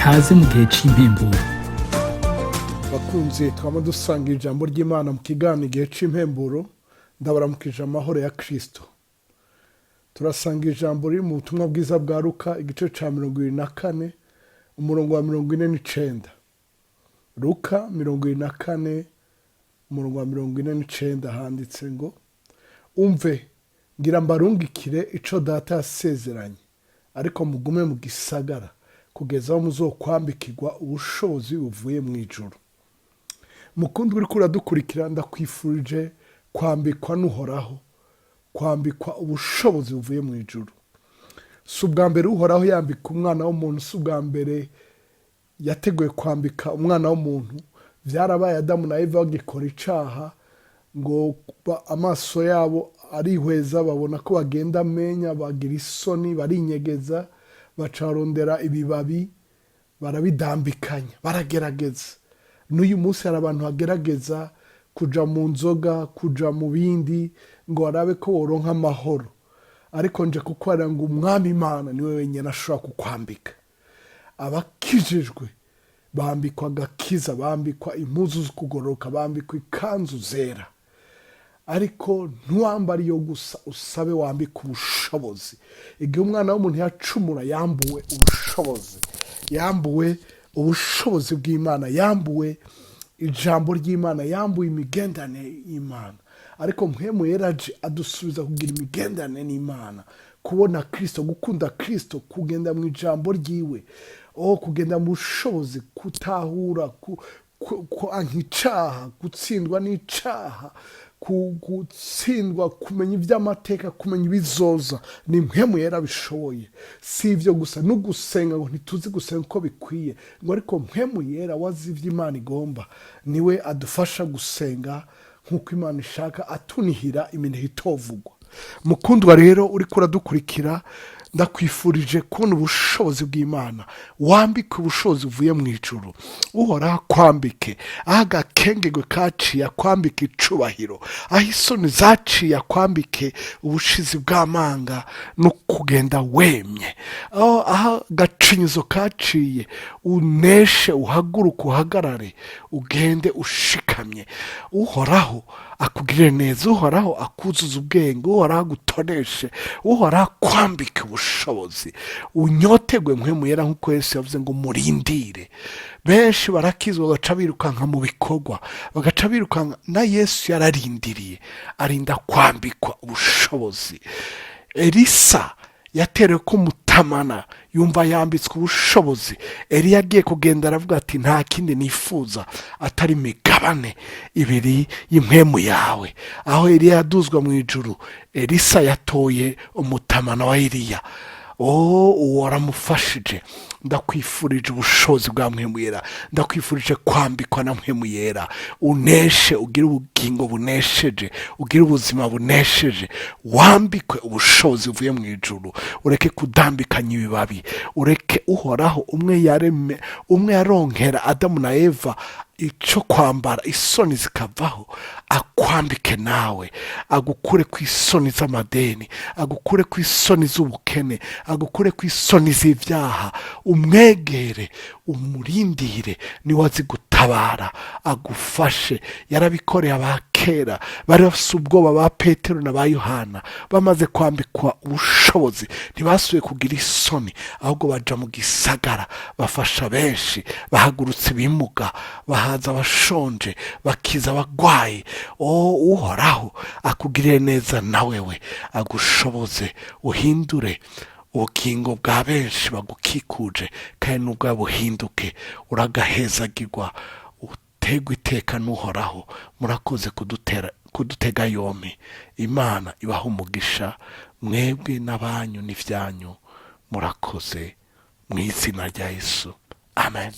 Kaze mu gihe c'impemburo. Bakunzi twaba dusanga ijambo ry'Imana mu kiganiro Igihe cy'impemburo, ndabaramukije amahoro ya Kirisito. Turasanga ijambo riri mu Butumwa Bwiza bwa Luka, igice cya 24, umurongo wa 49. Luka 24, umurongo wa 49, handitse ngo: "Umve, ngira mbarungikire ico Data yasezeranye, ariko mugume mu gisagara kugeza aho muzokwambikirwa ubushobozi buvuye mu ijuru." Mukundwa uriko uradukurikira, ndakwifurije kwambikwa n'Uhoraho, kwambikwa ubushobozi buvuye mu ijuru. Si ubwa mbere Uhoraho yambika umwana w'umuntu, si ubwa mbere yateguye kwambika umwana w'umuntu. Byarabaye Adamu na Eva bagikora icaha, ngo amaso yabo arihweza, babona ko bagenda amenya, bagira isoni, barinyegeza, bacarondera ibibabi barabidambikanya, baragerageza. N'uyu munsi hari abantu bagerageza kuja mu nzoga, kuja mu bindi, ngo barabe ko boronka amahoro. Ariko nje kukubwira ngo Umwami Imana niwe wenyine ashobora kukwambika. Abakijijwe bambikwa agakiza, bambikwa impuzu zo kugororoka, bambikwa ikanzu zera. Ariko ntiwambare iyo gusa, usabe wambike ubushobozi. Igihe umwana w'umuntu yacumura, yambuwe ubushobozi, yambuwe ubushobozi bw'Imana, yambuwe ijambo ry'Imana, yambuwe imigenderanire y'Imana. Ariko Mpwemu Yera aje adusubiza kugira imigenderanire n'Imana, kubona Kirisito, gukunda Kirisito, kugenda mu ijambo ryiwe, oh, kugenda mu bushobozi, kutahura kwanka icaha, gutsindwa n'icaha, gutsindwa, kumenya iby'amateka, kumenya ibizoza. Ni Mpwemu Yera bishoboye. Si ibyo gusa, no gusenga, ngo ntituzi gusenga uko bikwiye, ngo ariko Mpwemu Yera wazi ibyo Imana igomba, niwe adufasha gusenga nk'uko Imana ishaka, atunihira iminota itovugwa. Mukundwa rero uriko uradukurikira, ndakwifurije kubona ubushobozi bw'Imana, wambike ubushobozi buvuye mu ijuru. Uhoraho akwambike. Aho agakengegwe kaciye, akwambike icubahiro. Aho isoni zaciye, akwambike ubushizi bw'amanga no kugenda wemye. Aho agacinyizo kaciye, uneshe, uhaguruke, uhagarare, ugende ushikamye. Uhoraho akugirire neza, Uhoraho akuzuza ubwenge, Uhoraho agutoneshe, Uhoraho akwambike ubushobozi. Unyotegwe Mpwemu Yera, nk'uko Yesu yavuze ngo murindire. Benshi barakizwa bagaca birukanka mu bikorwa, bagaca birukanka. Na Yesu yararindiriye, arinda kwambikwa ubushobozi. Elisa yaterewe ko mutamana, yumva yambitswe ubushobozi. Eliya agiye kugenda, aravuga ati: "Nta kindi nifuza atari imigabane ibiri y'impwemu yawe." Aho Eliya yaduzwa mu ijuru, Elisa yatoye umutamana wa Eliya. Oh, uwo waramufashije. Ndakwifurije ubushobozi bwa Mpwemu Yera, ndakwifurije kwambikwa na Mpwemu Yera, uneshe, ugire ubugingo bunesheje, ugire ubuzima bunesheje. Wambikwe ubushobozi buvuye mu ijuru, ureke kudambikanya ibibabi, ureke Uhoraho umwe yareme, umwe yaronkera Adamu na Eva icyo kwambara, isoni zikavaho, akwambike nawe, agukure ku isoni z'amadeni, agukure ku isoni z'ubukene, agukure ku isoni z'ibyaha. Umwegere, umurindire, niwe azi gutabara, agufashe. Yarabikoreye abakera bari bafite ubwoba, ba Petero na ba Yohana. Bamaze kwambikwa ubushobozi, ntibasubiye kugira isoni, ahubwo baja mu gisagara, bafasha benshi, bahagurutse ibimuga, bahaza abashonje, bakiza abagwayi. O, Uhoraho akugirire neza nawewe, agushoboze uhindure ubugingo bwa benshi bagukikuje, kandi n'ubwa buhinduke. Uragahezagirwa, utegwe iteka n'Uhoraho. Murakoze kudutera, kudutega yombi. Imana ibaha umugisha mwebwe n'abanyu n'ivyanyu. Murakoze mu izina rya Yesu, amen.